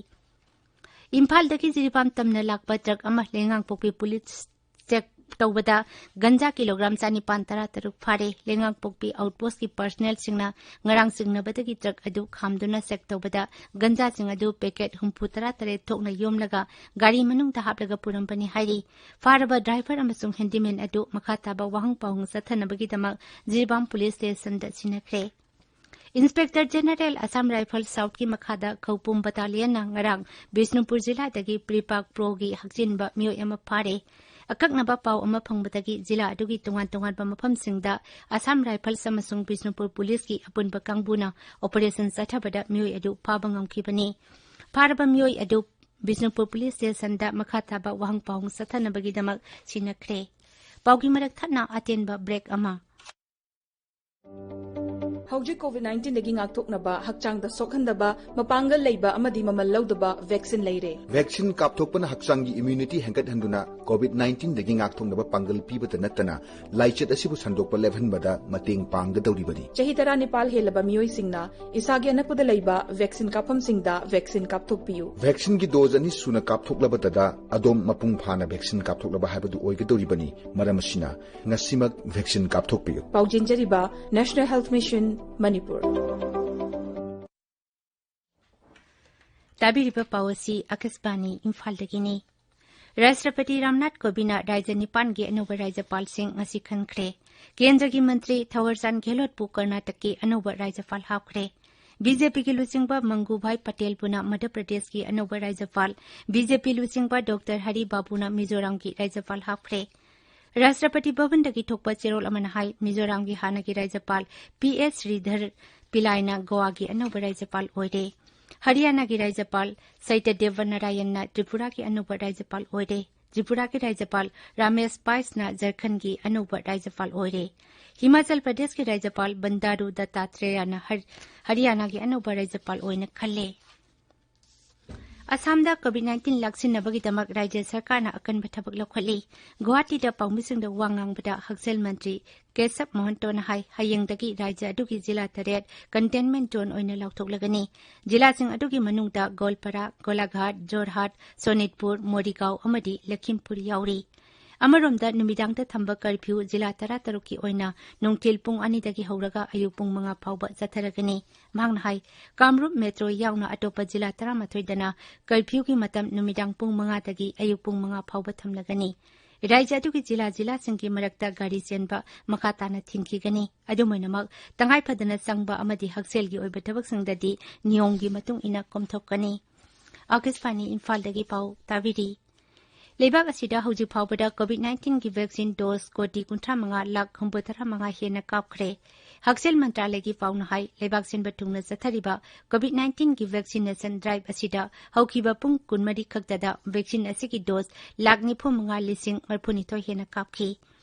ꯏꯝꯐꯥꯜꯗꯒꯤ ꯖꯤꯔꯤꯕꯥꯝ ꯇꯝꯅ ꯂꯥꯛꯄ ꯇ꯭ꯔꯛ ꯑꯃ ꯂꯩꯉꯥꯡꯄꯣꯛꯄꯤ ꯄꯨꯂꯤꯁ ꯆꯦꯛ ꯇꯧꯕꯗ ꯒꯟꯖꯥ ꯀꯤꯂꯣꯒ꯭ꯔꯥꯝ ꯆꯥꯅꯤꯄꯥꯟ ꯇꯔꯥꯇꯔꯨꯛ ꯐꯥꯔꯦ꯫ ꯂꯩꯉꯥꯡꯄꯣꯛꯄꯤ ꯑꯥꯎꯠꯄꯣꯁꯀꯤ ꯄꯔꯁꯅꯦꯜꯁꯤꯡꯅ ꯉꯔꯥꯡ ꯆꯤꯡꯅꯕꯗꯒꯤ ꯇ꯭ꯔꯛ ꯑꯗꯨ ꯈꯥꯝꯗꯨꯅ ꯆꯦꯛ ꯇꯧꯕꯗ ꯒꯟꯖꯥꯁꯤꯡ ꯑꯗꯨ ꯄꯦꯀꯦꯠ ꯍꯨꯝꯐꯨ ꯇꯔꯥꯇꯔꯦꯠ ꯊꯣꯛꯅ ꯌꯣꯝꯂꯒ ꯒꯥꯔꯤ ꯃꯅꯨꯡꯗ ꯍꯥꯞꯂꯒ ꯄꯨꯔꯝꯕꯅꯤ ꯍꯥꯏꯔꯤ꯫ ꯐꯥꯔꯕ ꯗ꯭ꯔꯥꯏꯚꯔ ꯑꯃꯁꯨꯡ ꯍꯦꯟꯗꯤꯃꯦꯟ ꯑꯗꯨ ꯃꯈꯥ ꯇꯥꯕ ꯋꯥꯍꯪ ꯄꯥꯎꯍꯪ ꯆꯠꯊꯅꯕꯒꯤꯗꯃꯛ ꯖꯤꯔꯤꯕꯥꯝ ꯄꯨꯂꯤꯁ ꯁ꯭ꯇꯦꯁꯟꯗ ꯁꯤꯟꯅꯈ꯭ꯔꯦ꯫ ꯏꯟꯁꯄꯦꯛꯇꯔ ꯖꯦꯅꯔꯦꯜ ꯑꯁꯥꯝ ꯔꯥꯏꯐꯜ ꯁꯥꯎꯠꯀꯤ ꯃꯈꯥꯗ ꯈꯧꯄꯨꯝ ꯕꯇꯥꯂꯤꯌꯟꯅ ꯉꯔꯥꯡ ꯕꯤꯁꯅꯨꯄꯨꯔ ꯖꯤꯂꯥꯗꯒꯤ ꯄ꯭ꯔꯤꯄꯥꯛ ꯄ꯭ꯔꯣꯒꯤ ꯍꯛꯆꯤꯟꯕ ꯃꯤꯑꯣꯏ ꯑꯃ ꯐꯥꯔꯦ꯫ ꯑꯀꯛꯅꯕ ꯄꯥꯎ ꯑꯃ ꯐꯪꯕꯗꯒꯤ ꯖꯤꯂꯥ ꯑꯗꯨꯒꯤ ꯇꯣꯉꯥꯟ ꯇꯣꯉꯥꯟꯕ ꯃꯐꯝꯁꯤꯡꯗ ꯑꯁꯥꯝ ꯔꯥꯏꯐꯜꯁ ꯑꯃꯁꯨꯡ ꯕꯤꯁꯅꯨꯄꯨꯔ ꯄꯨꯂꯤꯁꯀꯤ ꯑꯄꯨꯟꯕ ꯀꯥꯡꯕꯨꯅ ꯑꯣꯄꯔꯦꯁꯟ ꯆꯠꯊꯕꯗ ꯃꯤꯑꯣꯏ ꯑꯗꯨ ꯐꯥꯕ ꯉꯝꯈꯤꯕꯅꯤ꯫ ꯐꯥꯔꯕ ꯃꯤꯑꯣꯏ ꯑꯗꯨ ꯕꯤꯁꯅꯨꯄꯨꯔ ꯄꯨꯂꯤꯁ ꯁ꯭ꯇꯦꯁꯟꯗ ꯃꯈꯥ ꯇꯥꯕ ꯋꯥꯍꯪ ꯄꯥꯎꯍꯪ ꯆꯠꯊꯅꯕꯒꯤꯗꯃꯛ ꯁꯤꯟꯅꯈ꯭ꯔꯦ꯫ ꯄꯥꯎꯒꯤ ꯃꯔꯛ ꯊꯠꯅ ꯑꯇꯦꯟꯕ ꯕ꯭ꯔꯦꯛ ꯑꯃ꯫ ꯍꯧꯖꯤꯛ ꯀꯣꯚꯤꯗ ꯅꯥꯏꯟꯇꯤꯟꯗꯒꯤ ꯉꯥꯛꯊꯣꯛꯅꯕ, ꯍꯛꯆꯥꯡꯗ ꯁꯣꯛꯍꯟꯗꯕ, ꯃꯄꯥꯡꯒꯜ ꯂꯩꯕ ꯑꯃꯗꯤ ꯃꯃꯜ ꯂꯧꯗꯕ ꯚꯦꯛꯁꯤꯟ ꯂꯩꯔꯦ꯫ ꯚꯦꯛꯁꯤꯟ ꯀꯥꯞꯊꯣꯛꯄꯅ ꯍꯛꯆꯥꯡꯒꯤ ꯏꯝꯌꯨꯅꯤꯇꯤ ꯍꯦꯟꯒꯠꯍꯟꯗꯨꯅ ꯀꯣꯚꯤꯗ ꯅꯥꯏꯟꯇꯤꯟꯗꯒꯤ ꯉꯥꯛꯊꯣꯛꯅꯕ ꯄꯥꯡꯒꯜ ꯄꯤꯕꯇ ꯅꯠꯇꯅ ꯂꯥꯏꯆꯠ ꯑꯁꯤꯕꯨ ꯁꯟꯗꯣꯛꯄ ꯂꯦꯞꯍꯟꯕꯗ ꯃꯇꯦꯡ ꯄꯥꯡꯒꯗꯧꯔꯤꯕꯅꯤ꯫ ꯆꯍꯤ ꯇꯔꯥꯅꯤꯄꯥꯜ ꯍꯦꯜꯂꯕ ꯃꯤꯑꯣꯏꯁꯤꯡꯅ ꯏꯁꯥꯒꯤ ꯑꯅꯛꯄꯗ ꯂꯩꯕ ꯚꯦꯛꯁꯤꯟ ꯀꯥꯞꯐꯝꯁꯤꯡꯗ ꯚꯦꯛꯁꯤꯟ ꯀꯥꯞꯊꯣꯛꯄꯤꯌꯨ꯫ ꯚꯦꯛꯁꯤꯟꯒꯤ ꯗꯣꯖ ꯑꯅꯤ ꯁꯨꯅ ꯀꯥꯞꯊꯣꯛꯂꯕꯗꯗ ꯑꯗꯣꯝ ꯃꯄꯨꯡ ꯐꯥꯅ ꯚꯦꯛꯁꯤꯟ ꯀꯥꯞꯊꯣꯛꯂꯕ ꯍꯥꯏꯕꯗꯨ ꯑꯣꯏꯒꯗꯧꯔꯤꯕꯅꯤ꯫ ꯃꯔꯝ ꯑꯁꯤꯅ, ꯉꯁꯤꯃꯛ ꯚꯦꯛꯁꯤꯟ ꯀꯥꯞꯊꯣꯛꯄꯤꯌꯨ꯫ ꯄꯥꯎꯖꯦꯟꯖꯔꯤꯕ National Health Mission, ꯃꯅꯤꯄꯨꯔ꯫ ꯇꯥꯕꯤꯔꯤꯕ ꯄꯥꯎ ꯑꯁꯤ ꯑꯀꯥꯁꯕꯥꯅꯤ ꯏꯝꯐꯥꯜꯗꯒꯤꯅꯤ꯫ ꯔꯥꯁꯇ꯭ꯔꯄꯇꯤ ꯔꯥꯝꯅꯥꯊ ꯀꯣꯕꯤꯟꯗꯅ ꯔꯥꯖ꯭ꯌ ꯅꯤꯄꯥꯟꯒꯤ ꯑꯅꯧꯕ ꯔꯥꯖ꯭ꯌꯄꯥꯜꯁꯤꯡ ꯉꯁꯤ ꯈꯟꯈ꯭ꯔꯦ꯫ ꯀꯦꯟꯗ꯭ꯔꯒꯤ ꯃꯟꯇ꯭ꯔꯤ ꯊꯥꯋꯔꯆꯥꯟꯗ ꯒꯦꯍꯂꯣꯠꯄꯨ ꯀꯔꯅꯥꯇꯀꯀꯤ ꯑꯅꯧꯕ ꯔꯥꯖ꯭ꯌꯄꯥꯜ ꯍꯥꯞꯈ꯭ꯔꯦ꯫ ꯕꯤ ꯖꯦ ꯄꯤꯒꯤ ꯂꯨꯆꯤꯡꯕ ꯃꯪꯒꯨꯚꯥꯏ ꯄꯇꯦꯜꯕꯨꯅ ꯃꯙ꯭ꯌ ꯄ꯭ꯔꯗꯦꯁꯀꯤ ꯑꯅꯧꯕ ꯔꯥꯖ꯭ꯌꯄꯥꯜ, ꯕꯤ ꯖꯦ ꯄꯤ ꯂꯨꯆꯤꯡꯕ ꯗꯣꯛꯇꯔ ꯍꯔꯤ ꯕꯥꯕꯨꯅ ꯃꯤꯖꯣꯔꯥꯝꯒꯤ ꯔꯥꯖ꯭ꯌꯄꯥꯜ ꯍꯥꯞꯈ꯭ꯔꯦ꯫ ꯔꯥꯁꯇ꯭ꯔꯄꯇꯤ ꯚꯕꯟꯗꯒꯤ ꯊꯣꯛꯄ ꯆꯦꯔꯣꯜ ꯑꯃꯅ ꯍꯥꯏ, ꯃꯤꯖꯣꯔꯥꯝꯒꯤ ꯍꯥꯟꯅꯒꯤ ꯔꯥꯖ꯭ꯌꯄꯥꯜ ꯄꯤ ꯑꯦꯁ ꯁ꯭ꯔꯤꯙꯔ ꯄꯤꯂꯥꯏꯅ ꯒꯣꯋꯥꯒꯤ ꯑꯅꯧꯕ ꯔꯥꯖ꯭ꯌꯄꯥꯜ ꯑꯣꯏꯔꯦ꯫ ꯍꯔꯤꯌꯥꯅꯥꯒꯤ ꯔꯥꯖ꯭ꯌꯄꯥꯜ ꯁꯩꯇꯗꯦꯕ ꯅꯥꯔꯥꯌꯟꯅ ꯇ꯭ꯔꯤꯄꯨꯔꯥꯒꯤ ꯑꯅꯧꯕ ꯔꯥꯖ꯭ꯌꯄꯥꯜ ꯑꯣꯏꯔꯦ꯫ ꯇ꯭ꯔꯤꯄꯨꯔꯥꯒꯤ ꯔꯥꯖ꯭ꯌꯄꯥꯜ ꯔꯥꯃꯦꯁ ꯄꯥꯏꯁꯅ ꯖꯔꯈꯟꯒꯤ ꯑꯅꯧꯕ ꯔꯥꯖ꯭ꯌꯄꯥꯜ ꯑꯣꯏꯔꯦ꯫ ꯍꯤꯃꯥꯆꯜ ꯄ꯭ꯔꯗꯦꯁꯀꯤ ꯔꯥꯖ꯭ꯌꯄꯥꯜ ꯕꯟꯗꯥꯔꯨ ꯗꯠꯇꯥꯇ꯭ꯔꯦꯌꯥꯅ ꯍꯔ-, ꯍꯔꯤꯌꯥꯅꯥꯒꯤ ꯑꯅꯧꯕ ꯔꯥꯖ꯭ꯌꯄꯥꯜ ꯑꯣꯏꯅ ꯈꯜꯂꯦ꯫ ꯑꯁꯥꯝꯗ ꯀꯣꯚꯤꯗ ꯅꯥꯏꯟꯇꯤꯟ ꯂꯥꯛꯁꯤꯟꯅꯕꯒꯤꯗꯃꯛ ꯔꯥꯖ꯭ꯌ ꯁꯔꯀꯥꯔꯅ ꯑꯀꯟꯕ ꯊꯕꯛ ꯂꯧꯈꯠꯂꯤ꯫ ꯒꯨꯋꯥꯍꯥꯇꯤꯗ ꯄꯥꯎꯃꯤꯁꯤꯡꯗ ꯋꯥ ꯉꯥꯡꯕꯗ ꯍꯛꯁꯦꯜ ꯃꯟꯇ꯭ꯔꯤ ꯀꯦꯁꯕ ꯃꯣꯍꯟꯇꯣꯅ ꯍꯥꯏ, ꯍꯌꯦꯡꯗꯒꯤ ꯔꯥꯖ꯭ꯌ ꯑꯗꯨꯒꯤ ꯖꯤꯂꯥ ꯇꯔꯦꯠ containment zone ꯑꯣꯏꯅ ꯂꯥꯎꯊꯣꯛꯂꯒꯅꯤ꯫ ꯖꯤꯂꯥꯁꯤꯡ ꯑꯗꯨꯒꯤ ꯃꯅꯨꯡꯗ ꯒꯣꯜꯄꯥꯔꯥ, ꯒꯣꯂꯥꯘꯥꯠ, ꯖꯣꯔꯍꯥꯠ, ꯁꯣꯅꯤꯠꯄꯨꯔ, ꯃꯣꯔꯤꯒꯥꯎ ꯑꯃꯗꯤ ꯂꯈꯤꯝꯄꯨꯔ ꯌꯥꯎꯔꯤ꯫ ꯑꯃꯔꯣꯝꯗ, ꯅꯨꯃꯤꯗꯥꯡꯗ ꯊꯝꯕ ꯀꯔꯐ꯭ꯌꯨ ꯖꯤꯂꯥ ꯇꯔꯥꯇꯔꯨꯛꯀꯤ ꯑꯣꯏꯅ ꯅꯨꯡꯊꯤꯜ ꯄꯨꯡ ꯑꯅꯤꯗꯒꯤ ꯍꯧꯔꯒ ꯑꯌꯨꯛ ꯄꯨꯡ ꯃꯉꯥ ꯐꯥꯎꯕ ꯆꯠꯊꯔꯒꯅꯤ꯫ ꯃꯍꯥꯛꯅ ꯍꯥꯏ, ꯀꯥꯃꯔꯨꯞ ꯃꯦꯇ꯭ꯔꯣ ꯌꯥꯎꯅ ꯑꯇꯣꯞꯄ ꯖꯤꯂꯥ ꯇꯔꯥꯃꯥꯊꯣꯏꯗꯅ ꯀꯔꯐ꯭ꯌꯨꯒꯤ ꯃꯇꯝ ꯅꯨꯃꯤꯗꯥꯡ ꯄꯨꯡ ꯃꯉꯥꯗꯒꯤ ꯑꯌꯨꯛ ꯄꯨꯡ ꯃꯉꯥ ꯐꯥꯎꯕ ꯊꯝꯂꯒꯅꯤ꯫ ꯔꯥꯖ꯭ꯌ ꯑꯗꯨꯒꯤ ꯖꯤꯂꯥ ꯖꯤꯂꯥꯁꯤꯡꯒꯤ ꯃꯔꯛꯇ ꯒꯥꯔꯤ ꯆꯦꯟꯕ ꯃꯈꯥ ꯇꯥꯅ ꯊꯤꯡꯈꯤꯒꯅꯤ꯫ ꯑꯗꯨꯝ ꯑꯣꯏꯅꯃꯛ, ꯇꯉꯥꯏ ꯐꯗꯅ ꯆꯪꯕ ꯑꯃꯗꯤ ꯍꯛꯁꯦꯜꯒꯤ ꯑꯣꯏꯕ ꯊꯕꯛꯁꯤꯡꯗꯗꯤ ꯅꯤꯌꯣꯝꯒꯤ ꯃꯇꯨꯡ ꯏꯟꯅ ꯀꯣꯝꯊꯣꯛꯀꯅꯤ꯫ ꯑꯀꯥꯁꯕꯥꯅꯤ ꯏꯝꯐꯥꯜꯗꯒꯤ ꯄꯥꯎ ꯇꯥꯕꯤꯔꯤ꯫ ꯂꯩꯕꯥꯛ ꯑꯁꯤꯗ ꯍꯧꯖꯤꯛ ꯐꯥꯎꯕꯗ ꯀꯣꯚꯤꯗ ꯅꯥꯏꯟꯇꯤꯟꯒꯤ vaccine dose ꯀꯣꯇꯤ ꯀꯨꯟꯊ꯭ꯔꯥ ꯃꯉꯥ ꯂꯥꯈ ꯍꯨꯝꯐꯨꯇꯔꯥ ꯃꯉꯥ ꯍꯦꯟꯅ ꯀꯥꯞꯈ꯭ꯔꯦ꯫ ꯍꯛꯁꯦꯜ ꯃꯟꯇ꯭ꯔꯥꯂꯌꯒꯤ ꯄꯥꯎꯅ ꯍꯥꯏ, ꯂꯩꯕꯥꯛ ꯁꯤꯟꯕ ꯊꯨꯡꯅ ꯆꯠꯊꯔꯤꯕ ꯀꯣꯚꯤꯗ ꯅꯥꯏꯟꯇꯤꯟꯒꯤ vaccination drive ꯑꯁꯤꯗ ꯍꯧꯈꯤꯕ ꯄꯨꯡ ꯀꯨꯟꯃꯔꯤ ꯈꯛꯇꯗ vaccine ꯑꯁꯤꯒꯤ dose ꯂꯥꯈ ꯅꯤꯐꯨ ꯃꯉꯥ ꯂꯤꯁꯤꯡ ꯃꯔꯤꯐꯨꯅꯤꯊꯣꯏ ꯍꯦꯟꯅ ꯀꯥꯞꯈꯤ꯫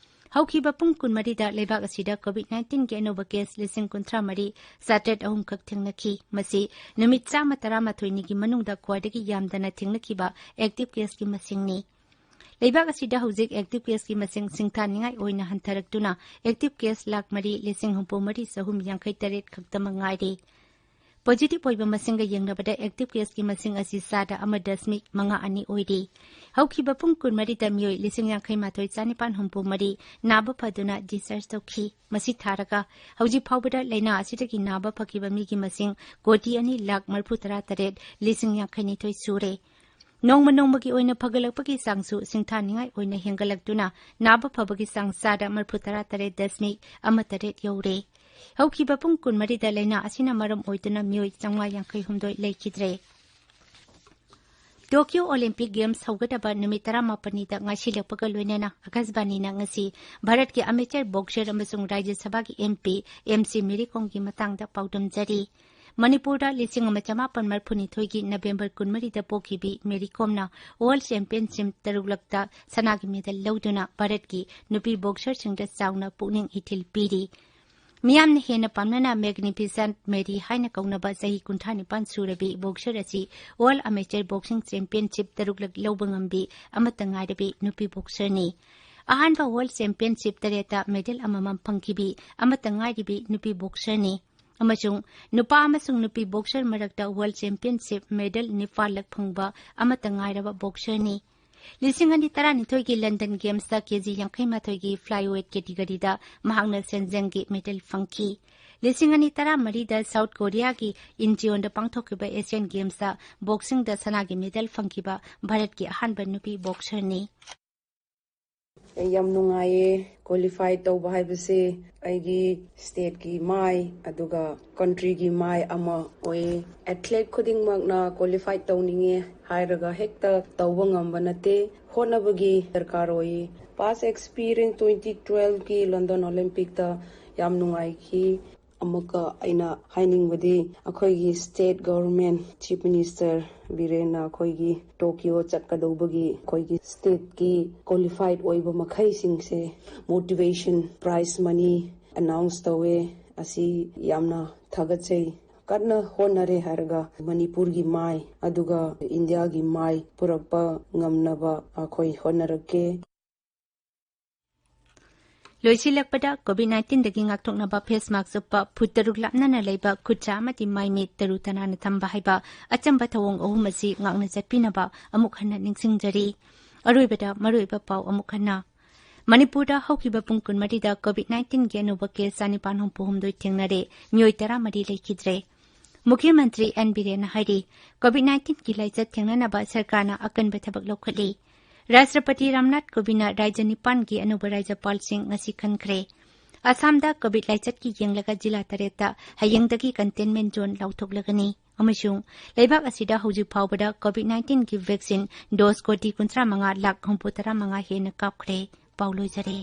ꯍꯧꯈꯤꯕ ꯄꯨꯡ ꯀꯨꯟꯃꯔꯤꯗ ꯂꯩꯕꯥꯛ ꯑꯁꯤꯗ ꯀꯣꯚꯤꯗ ꯅꯥꯏꯟꯇꯤꯟꯒꯤ ꯑꯅꯧꯕ case ꯂꯤꯁꯤꯡ ꯀꯨꯟꯊ꯭ꯔꯥ ꯃꯔꯤ ꯆꯥꯇ꯭ꯔꯦꯠ ꯑꯍꯨꯝ ꯈꯛ ꯊꯦꯡꯅꯈꯤ꯫ ꯃꯁꯤ ꯅꯨꯃꯤꯠ ꯆꯥꯝꯃ ꯇꯔꯥꯃꯥꯊꯣꯏꯅꯤꯒꯤ ꯃꯅꯨꯡꯗ ꯈ꯭ꯋꯥꯏꯗꯒꯤ ꯌꯥꯝꯗꯅ ꯊꯦꯡꯅꯈꯤꯕ active caseꯀꯤ ꯃꯁꯤꯡꯅꯤ꯫ ꯂꯩꯕꯥꯛ ꯑꯁꯤꯗ ꯍꯧꯖꯤꯛ active caseꯀꯤ ꯃꯁꯤꯡ ꯁꯤꯡꯊꯥꯅꯤꯡꯉꯥꯏ ꯑꯣꯏꯅ ꯍꯟꯊꯔꯛꯇꯨꯅ active case ꯂꯥꯈ ꯃꯔꯤ ꯂꯤꯁꯤꯡ ꯍꯨꯝꯐꯨ ꯃꯔꯤ ꯆꯍꯨꯝ ꯌꯥꯡꯈꯩ ꯇꯔꯦꯠ ꯈꯛꯇꯃꯛ ꯉꯥꯏꯔꯦ꯫ Positive ꯑꯣꯏꯕ ꯃꯁꯤꯡꯒ ꯌꯦꯡꯅꯕꯗ active caseꯀꯤ ꯃꯁꯤꯡ ꯑꯁꯤ ꯆꯥꯗ ꯑꯃ ꯗꯁꯃꯤꯛ ꯃꯉꯥ ꯑꯅꯤ ꯑꯣꯏꯔꯤ꯫ ꯍꯧꯈꯤꯕ ꯄꯨꯡ ꯀꯨꯟꯃꯔꯤꯗ ꯃꯤꯑꯣꯏ ꯂꯤꯁꯤꯡ ꯌꯥꯡꯈꯩ ꯃꯥꯊꯣꯏ ꯆꯥꯅꯤꯄꯥꯟ ꯍꯨꯝꯐꯨ ꯃꯔꯤ ꯅꯥꯕ ꯐꯗꯨꯅ discharge ꯇꯧꯈꯤ꯫ ꯃꯁꯤ ꯊꯥꯔꯒ ꯍꯧꯖꯤꯛ ꯐꯥꯎꯕꯗ ꯂꯩꯅꯥ ꯑꯁꯤꯗꯒꯤ ꯅꯥꯕ ꯐꯈꯤꯕ ꯃꯤꯒꯤ ꯃꯁꯤꯡ ꯀꯣꯇꯤ ꯑꯅꯤ ꯂꯥꯈ ꯃꯔꯤꯐꯨ ꯇꯔꯥ ꯇꯔꯦꯠ ꯂꯤꯁꯤꯡ ꯌꯥꯡꯈꯩ ꯅꯤꯊꯣꯏ ꯁꯨꯔꯦ꯫ ꯅꯣꯡꯃ ꯅꯣꯡꯃꯒꯤ ꯑꯣꯏꯅ ꯐꯒꯠꯂꯛꯄꯒꯤ ꯆꯥꯡꯁꯨ ꯁꯤꯡꯊꯥꯅꯤꯡꯉꯥꯏ ꯑꯣꯏꯅ ꯍꯦꯟꯒꯠꯂꯛꯇꯨꯅ ꯅꯥꯕ ꯐꯕꯒꯤ ꯆꯥꯡ ꯆꯥꯗ ꯃꯔꯤꯐꯨ ꯇꯔꯥ ꯇꯔꯦꯠ ꯗꯁꯃꯤꯛ ꯑꯃ ꯇꯔꯦꯠ ꯌꯧꯔꯦ꯫ ꯍꯧꯈꯤꯕ ꯄꯨꯡ ꯀꯨꯟꯃꯔꯤꯗ ꯂꯥꯏꯅꯥ ꯑꯁꯤꯅ ꯃꯔꯝ ꯑꯣꯏꯗꯨꯅ ꯃꯤꯑꯣꯏ ꯆꯥꯝꯃꯉꯥ ꯌꯥꯡꯈꯩ ꯍꯨꯝꯗꯣꯏ ꯂꯩꯈꯤꯗ꯭ꯔꯦ꯫ ꯇꯣꯀꯤꯌꯣ ꯑꯣꯂꯤꯝꯄꯤꯛ ꯒꯦꯝꯁ ꯍꯧꯒꯗꯕ ꯅꯨꯃꯤꯠ ꯇꯔꯥꯃꯥꯄꯟꯅꯤꯗ ꯉꯥꯏꯁꯤꯜꯂꯛꯄꯒ ꯂꯣꯏꯅꯅ ꯑꯀꯥꯁꯕꯥꯅꯤꯅ ꯉꯁꯤ ꯚꯥꯔꯠꯀꯤ ꯑꯃꯦꯆꯔ ꯕꯣꯛꯁꯔ ꯑꯃꯁꯨꯡ ꯔꯥꯖ꯭ꯌ ꯁꯚꯥꯒꯤ MP, MC ꯃꯦꯔꯤ ꯀꯣꯝꯒꯤ ꯃꯇꯥꯡꯗ ꯄꯥꯎꯗꯝꯖꯔꯤ꯫ ꯃꯅꯤꯄꯨꯔꯗ ꯂꯤꯁꯤꯡ ꯑꯃ ꯆꯃꯥꯄꯟ ꯃꯔꯤꯐꯨꯅꯤꯊꯣꯏꯒꯤ ꯅꯕꯦꯝꯕꯔ ꯀꯨꯟꯃꯔꯤꯗ ꯄꯣꯛꯈꯤꯕꯤ ꯃꯦꯔꯤ ꯀꯣꯝꯅ ꯋꯥꯔꯜ ꯆꯦꯝꯄꯤꯌꯟꯁꯤꯞ ꯇꯔꯨꯛꯂꯛꯇ ꯁꯅꯥꯒꯤ ꯃꯦꯗꯜ ꯂꯧꯗꯨꯅ ꯚꯥꯔꯠꯀꯤ ꯅꯨꯄꯤ ꯕꯣꯛꯁꯔꯁꯤꯡꯗ ꯆꯥꯎꯅ ꯄꯨꯛꯅꯤꯡ ꯏꯊꯤꯜ ꯄꯤꯔꯤ꯫ ꯃꯤꯌꯥꯝꯅ ꯍꯦꯟꯅ ꯄꯥꯝꯅꯅ ꯃꯦꯒꯅꯤꯐꯤꯁꯦꯟꯠ ꯃꯦꯔꯤ ꯍꯥꯏꯅ ꯀꯧꯅꯕ ꯆꯍꯤ ꯀꯨꯟꯊ꯭ꯔꯥ ꯅꯤꯄꯥꯟ ꯁꯨꯔꯕꯤ ꯕꯣꯛꯁꯔ ꯑꯁꯤ ꯋꯥꯔꯜ ꯑꯃꯦꯆꯔ ꯕꯣꯛꯁꯤꯡ ꯆꯦꯝꯄꯤꯌꯟꯁꯤꯞ ꯇꯔꯨꯛꯂꯛ ꯂꯧꯕ ꯉꯝꯕꯤ ꯑꯃꯠꯇ ꯉꯥꯏꯔꯕꯤ ꯅꯨꯄꯤ ꯕꯣꯛꯁꯔꯅꯤ꯫ ꯑꯍꯥꯟꯕ ꯋꯥꯔꯜ ꯆꯦꯝꯄꯤꯌꯟꯁꯤꯞ ꯇꯔꯦꯠꯇ ꯃꯦꯗꯜ ꯑꯃꯃꯝ ꯐꯪꯈꯤꯕꯤ ꯑꯃꯠꯇ ꯉꯥꯏꯔꯤꯕꯤ ꯅꯨꯄꯤ ꯕꯣꯛꯁꯔꯅꯤ꯫ ꯑꯃꯁꯨꯡ ꯅꯨꯄꯥ ꯑꯃꯁꯨꯡ ꯅꯨꯄꯤ ꯕꯣꯛꯁꯔ ꯃꯔꯛꯇ ꯋꯥꯔꯜ ꯆꯦꯝꯄꯤꯌꯟꯁꯤꯞ ꯃꯦꯗꯜ ꯅꯤꯄꯥꯜꯂꯛ ꯐꯪꯕ ꯑꯃꯠꯇ ꯉꯥꯏꯔꯕ ꯕꯣꯛꯁꯔꯅꯤ꯫ ꯂꯤꯁꯤꯡ ꯑꯅꯤ ꯇꯔꯥꯅꯤꯊꯣꯏꯒꯤ ꯂꯟꯗꯟ ꯒꯦꯝꯁꯇ KG ꯌꯥꯡꯈꯩ ꯃꯥꯊꯣꯏꯒꯤ flyweight categoryꯗ ꯃꯍꯥꯛꯅ ꯁꯦꯟꯖꯦꯡꯒꯤ ꯃꯦꯗꯜ ꯐꯪꯈꯤ꯫ ꯂꯤꯁꯤꯡ ꯑꯅꯤ ꯇꯔꯥꯃꯔꯤꯗ ꯁꯥꯎꯠ ꯀꯣꯔꯤꯌꯥꯒꯤ ꯏꯟꯆꯤꯌꯣꯟꯗ ꯄꯥꯡꯊꯣꯛꯈꯤꯕ ꯑꯦꯁꯤꯌꯥꯟ ꯒꯦꯝꯁꯇ ꯕꯣꯛꯁꯤꯡꯗ ꯁꯅꯥꯒꯤ ꯃꯦꯗꯜ ꯐꯪꯈꯤꯕ ꯚꯥꯔꯠꯀꯤ ꯑꯍꯥꯟꯕ ꯅꯨꯄꯤ ꯕꯣꯛꯁꯔꯅꯤ꯫ ꯑꯩ ꯌꯥꯝ ꯅꯨꯡꯉꯥꯏꯌꯦ꯫ ꯀ꯭ꯋꯥꯂꯤꯐꯥꯏ ꯇꯧꯕ ꯍꯥꯏꯕꯁꯦ ꯑꯩꯒꯤ ꯁ꯭ꯇꯦꯠꯀꯤ ꯃꯥꯏ ꯑꯗꯨꯒ ꯀꯟꯇ꯭ꯔꯤꯒꯤ ꯃꯥꯏ ꯑꯃ ꯑꯣꯏꯌꯦ꯫ ꯑꯦꯊ꯭ꯂꯦꯠ ꯈꯨꯗꯤꯡꯃꯛꯅ ꯀ꯭ꯋꯥꯂꯤꯐꯥꯏ ꯇꯧꯅꯤꯡꯉꯦ ꯍꯥꯏꯔꯒ ꯍꯦꯛꯇ ꯇꯧꯕ ꯉꯝꯕ ꯅꯠꯇꯦ꯫ ꯍꯣꯠꯅꯕꯒꯤ ꯗꯔꯀꯥꯔ ꯑꯣꯏꯌꯦ꯫ Past experience twenty twelveꯀꯤ ꯂꯟꯗꯟ ꯑꯣꯂꯤꯝꯄꯤꯛꯇ ꯌꯥꯝ ꯅꯨꯡꯉꯥꯏꯈꯤ꯫ ꯑꯃꯨꯛꯀ ꯑꯩꯅ ꯍꯥꯏꯅꯤꯡꯕꯗꯤ ꯑꯩꯈꯣꯏꯒꯤ ꯁ꯭ꯇꯦꯠ ꯒꯣꯚꯔꯟꯃꯦꯟꯠ, ꯆꯤꯐ ꯃꯤꯅꯤꯁꯇꯔ ꯕꯤꯔꯦꯟꯅ ꯑꯩꯈꯣꯏꯒꯤ ꯇꯣꯀꯤꯌꯣ ꯆꯠꯀꯗꯧꯕꯒꯤ ꯑꯩꯈꯣꯏꯒꯤ ꯁ꯭ꯇꯦꯠꯀꯤ ꯀ꯭ꯋꯥꯂꯤꯐꯥꯏꯠ ꯑꯣꯏꯕ ꯃꯈꯩꯁꯤꯡꯁꯦ ꯃꯣꯇꯤꯚꯦꯁꯟ ꯄ꯭ꯔꯥꯏꯖ ꯃꯅꯤ ꯑꯦꯅꯥꯎꯟꯁ ꯇꯧꯋꯦ꯫ ꯑꯁꯤ ꯌꯥꯝꯅ ꯊꯥꯒꯠꯆꯩ꯫ ꯀꯟꯅ ꯍꯣꯠꯅꯔꯦ ꯍꯥꯏꯔꯒ ꯃꯅꯤꯄꯨꯔꯒꯤ ꯃꯥꯏ ꯑꯗꯨꯒ ꯏꯟꯗꯤꯌꯥꯒꯤ ꯃꯥꯏ ꯄꯨꯔꯛꯄ ꯉꯝꯅꯕ ꯑꯩꯈꯣꯏ ꯍꯣꯠꯅꯔꯛꯀꯦ꯫ ꯂꯣꯏꯁꯤꯜꯂꯛꯄꯗ COVID nineteenꯗꯒꯤ ꯉꯥꯛꯊꯣꯛꯅꯕ face mask ꯎꯞꯄ, ꯐꯨꯠ ꯇꯔꯨꯛ ꯂꯥꯞꯅꯅ ꯂꯩꯕ, ꯈꯨꯠ ꯁꯥ ꯑꯃꯗꯤ ꯃꯥꯏ ꯃꯤꯠ ꯇꯔꯨ ꯇꯅꯥꯟꯅ ꯊꯝꯕ ꯍꯥꯏꯕ ꯑꯆꯝꯕ ꯊꯧꯑꯣꯡ ꯑꯍꯨꯝ ꯑꯁꯤ ꯉꯥꯛꯅ ꯆꯠꯄꯤꯅꯕ ꯑꯃꯨꯛ ꯍꯟꯅ ꯅꯤꯡꯁꯤꯡꯖꯔꯤ꯫ ꯑꯔꯣꯏꯕꯗ ꯃꯔꯨꯑꯣꯏꯕ ꯄꯥꯎ ꯑꯃꯨꯛ ꯍꯟꯅ꯫ ꯃꯅꯤꯄꯨꯔꯗ ꯍꯧꯈꯤꯕ ꯄꯨꯡ ꯀꯨꯟꯃꯔꯤꯗ COVID nineteenꯒꯤ ꯑꯅꯧꯕ case ꯆꯥꯅꯤꯄꯥꯟ ꯍꯨꯝꯐꯨ ꯍꯨꯝꯗꯣꯏ ꯊꯦꯡꯅꯔꯦ, ꯃꯤꯑꯣꯏ ꯇꯔꯥꯃꯔꯤ ꯂꯩꯈꯤꯗ꯭ꯔꯦ꯫ ꯃꯨꯈ꯭ꯌ ꯃꯟꯇ꯭ꯔꯤ ꯑꯦꯟ ꯕꯤꯔꯦꯟꯅ ꯍꯥꯏꯔꯤ, COVID nineteenꯒꯤ ꯂꯥꯏꯆꯠ ꯊꯦꯡꯅꯅꯕ ꯁꯔꯀꯥꯔꯅ ꯑꯀꯟꯕ ꯊꯕꯛ ꯂꯧꯈꯠꯂꯤ꯫ ꯔꯥꯁꯇ꯭ꯔꯄꯇꯤ ꯔꯥꯝꯅꯥꯊ ꯀꯣꯕꯤꯟꯗꯅ ꯔꯥꯖ꯭ꯌ ꯅꯤꯄꯥꯟꯒꯤ ꯑꯅꯧꯕ ꯔꯥꯖ꯭ꯌꯄꯥꯜꯁꯤꯡ ꯉꯁꯤ ꯈꯟꯈ꯭ꯔꯦ꯫ ꯑꯁꯥꯝꯗ ꯀꯣꯚꯤꯗ ꯂꯥꯏꯆꯠꯀꯤ ꯌꯦꯡꯂꯒ ꯖꯤꯂꯥ ꯇꯔꯦꯠꯇ ꯍꯌꯦꯡꯗꯒꯤ ꯀꯟꯇꯦꯟꯃꯦꯟ ꯖꯣꯟ ꯂꯥꯎꯊꯣꯛꯂꯒꯅꯤ ꯑꯃꯁꯨꯡ ꯂꯩꯕꯥꯛ ꯑꯁꯤꯗ ꯍꯧꯖꯤꯛ ꯐꯥꯎꯕꯗ ꯀꯣꯚꯤꯗ ꯅꯥꯏꯟꯇꯤꯟꯒꯤ ꯚꯦꯛꯁꯤꯟ ꯗꯣꯁ ꯀꯣꯇꯤ ꯀꯨꯟꯊ꯭ꯔꯥ ꯃꯉꯥ ꯂꯥꯈ ꯍꯨꯝꯐꯨ ꯇꯔꯥ ꯃꯉꯥ ꯍꯦꯟꯅ ꯀꯥꯞꯈ꯭ꯔꯦ꯫ ꯄꯥꯎ ꯂꯣꯏꯖꯔꯦ꯫